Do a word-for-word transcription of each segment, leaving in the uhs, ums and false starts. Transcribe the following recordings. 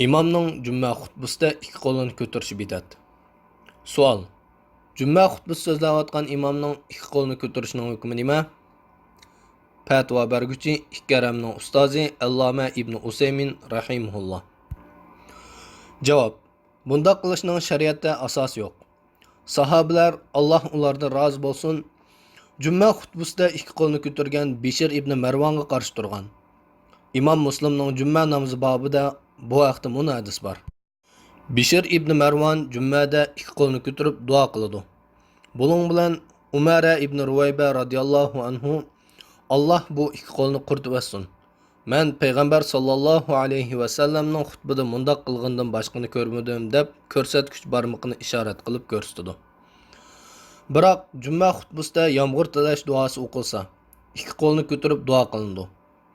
ئىمامنىڭ جۈمە خۇتبىسىدە ئىككى قولىنى كۆتۈرۈشى بىدئەت. سوئال: جۈمە خۇتبىسى سۆزلەۋاتقان ئىمامنىڭ ئىككى قولىنى كۆتۈرۈشىنىڭ ھۆكمى نېمە؟ پەتىۋا بەرگۈچى ئىككى ھەرەمنىڭ ئۇستازى ئەللامە ئىبنى ئۇسەيمىن رەھىمەھۇللا. جاۋاب: بۇنداق قىلىشنىڭ شەرىئەتتە ئاساسى يوق. ساھابىلەر، ئاللا ئۇلاردىن رازى بولسۇن، جۈمە خۇتبىسىدە ئىككى قولىنى كۆتۈرگەن بىشىر ئىبنى مەرۋانغا قارشى تۇرغان. ئىمام مۇسلىمنىڭ جۈمە نامىزى بابىدا بۇ ھەقتە مۇنۇ ھەدىس بار: بىشىر ئىبنى مەرۋان جۈمەدە ئىككى قولىنى كۆتۈرۈپ دۇئا قىلىدۇ. بۇنىڭ بىلەن ئۇمەرە ئىبنى رۇۋەيبە رازىياللاھۇ ئەنھۇ، ئاللا بۇ ئىككى قولنى قۇرۇتۇۋەتسۇن، مەن پەيغەمبەر ساللاللاھۇ ئەلەيھى ۋەسەللەمنىڭ خۇتبىدە مۇنداق قىلغىنىدىن باشقىنى كۆرمىدىم، دەپ كۆرسەتكۈچ بارمىقىنى ئىشارەت قىلىپ كۆرسىتىدۇ. بىراق جۈمە خۇتبىسىدە يامغۇر تىلەش دۇئاسى ئوقۇلسا، ئىككى قولنى كۆتۈرۈپ دۇئا قىلىنىدۇ.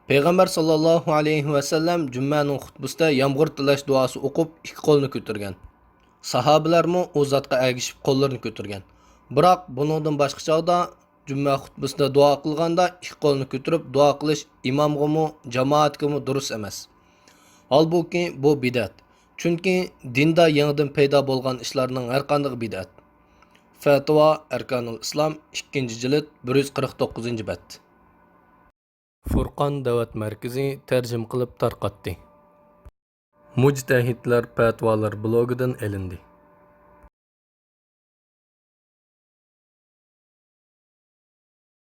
پەيغەمبەر ساللاللاھۇ ئەلەيھى ۋەسەللەم جۈمەنىڭ خۇتبىسىدە يامغۇر تىلەش دۇئاسى ئوقۇپ، ئىككى قولىنى كۆتۈرگەن. ساھابىلەرمۇ ئۇ زاتقا ئەگىشىپ قوللىرىنى كۆتۈرگەن. بىراق بۇنىڭدىن باشقا چاغدا جۈمە خۇتبىسىدە دۇئا قىلغاندا ئىككى قولنى كۆتۈرۈپ دۇئا قىلىش ئىمامغىمۇ، جامائەتكىمۇ دۇرۇس ئەمەس. ھالبۇكى، بۇ بىدئەت. چۈنكى دىندا يېڭىدىن پەيدا بولغان ئىشلارنىڭ ھەرقاندىقى بىدئەت. فەتىۋا ئەركانۇل ئىسلام، ئىككىنچى جىلىد، بىر يۈز قىرىق توققۇزىنچى بەت. فۇرقان دەۋەت مەركىزى تەرجىمە قىلىپ تارقاتتى. مۇجتەھىدلەر پەتىۋالار بىلوگىدىن ئېلىندى.